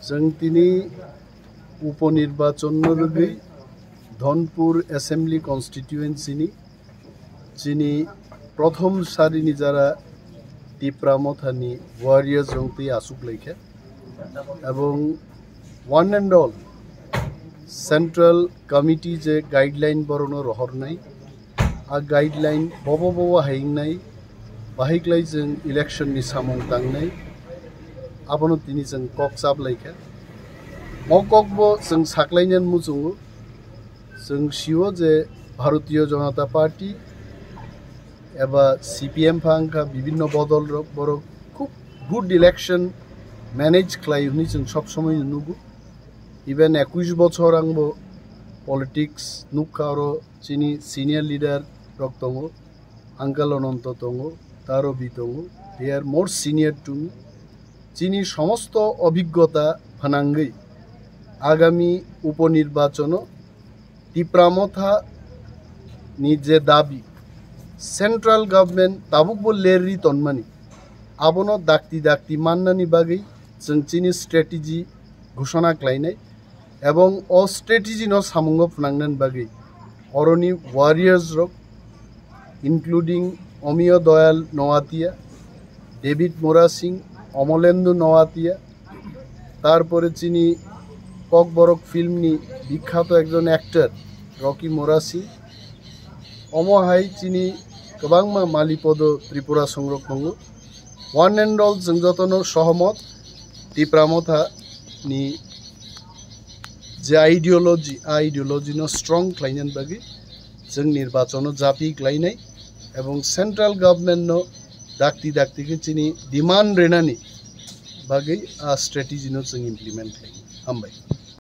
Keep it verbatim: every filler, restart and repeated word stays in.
Chwng tini upo nirbachon no rwgwi Dhonpur Assembly Constituency ni chini prothom sari ni jara Tipra Motha ni warriors rok twi aswk laikha, ebong one and all Central Committee je guideline borok no rohornai, a guideline bobo bobo hai wngnai, bahai klai chwng election ni samung tangnai, abono tini chwng kok chap laikha. O kok bo chwng saklainani muchungo, chwng sio je Bharatiya Janata Party eba C P M pha wngkha, bibinno bodol rok, borok khub good election manage khlai hwnwi chwng sob somoi nugo. Even ekush bochor angbo politics nukha, oro chini senior leader rok tongo, Uncle Ananto tongo, Tarobi tongo, they are more senior to me. Chini somosto obhiggota phanangwi agami upo nirbachono Tipra Motha ni je dabi, central government tabuk bo lerri tonmani, abono dakti dakti mannani bagwi chwng chini strategy ghoshona khlainai, ebong o strategy no samungo phwnangnani bagwi oroni warriors rok, including Omiyo Doyal Noatia, David Murasing, Omolendu Noatia, tarpore chini Kokborok film ni bikhato ekjon actor Rocky Murasing, omo hai chini kwbangma Malipodo Tripura songrok tongo. One and all chwng jotono sohomot Tipra Motha ni je ideology, a ideology no strong khlainani bagwi chwng nirbachono japi khlainai ebong central government no dakti dakti khe chini demand renani bagwi a strategy no chwng implement khlainai. Hambai.